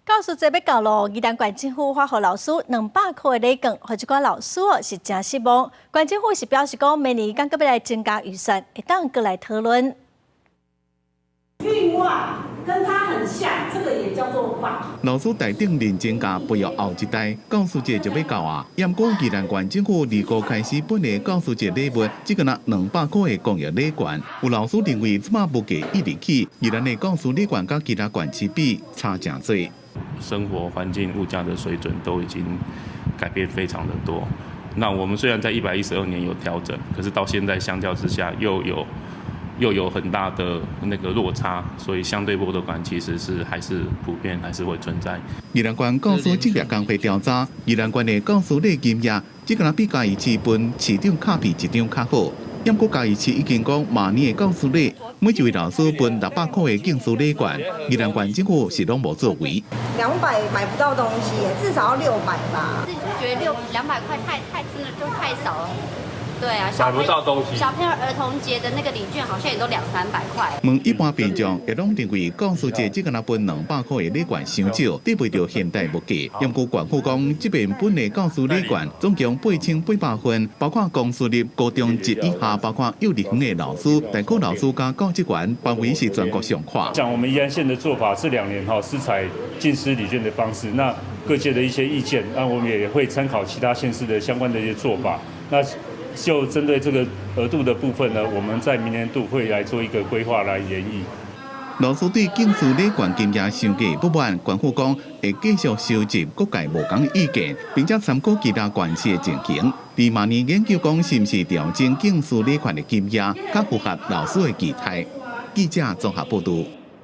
教師節欲到囉，宜蘭縣政府發予老師200箍的禮券，予這寡老師哦是誠失望。縣政府是表示講，明年閣欲來增加預算，會當閣來討論。另外，跟他很像，這個也叫做法。老師台頂認真共培育後一代，教師節就欲到啊。毋過宜蘭縣政府2月開始分的教師節禮物，只干焦200箍的公益禮券。有老師認為，這擺物價一直起，宜蘭的教師禮券佮其他縣市比差誠濟。生活環境、物價的水準都已經改變非常的多。那我們雖然在112年有調整，可是到現在相較之下又有很大的那個落差，所以相對剝奪感其實是還是普遍還是會存在。宜蘭縣教師職業工會調查，宜蘭縣的教師禮金額，只干焦比嘉義市分市長卡片一張較好。毋過嘉義市已經講，明年的教師禮，每一位老師分600箍的敬師禮券，宜蘭縣政府是攏無作為。200買不到東西，至少要600吧。自己就覺得200塊太真的就太少了。對啊，買不到東西。小朋友兒童節的那個禮券好像也都兩三百塊。問一般民眾會攏認為教師節只干焦分200箍的禮券傷少，抵袂著現代物價。毋過縣府講，這遍分的教師禮券總共8800份，包括公私立高中職以下，包括幼稚園的老師、代課老師佮教職員，範圍是全國上闊。像我們宜蘭縣的做法，這2年哈是採敬師禮券的方式，那各界的一些意見，那我們也會參考其他縣市的相關的一些做法。那就針對這個額度的部分呢，我們在明年度會來做一個規劃來研議。老師對敬師禮券金額傷低不滿，縣府講會繼續收集各界無仝的意見，並且參考其他縣市的情形，佇明年研究講是毋是調整敬師禮券的金額，較符合老師的期待。記者綜合報導。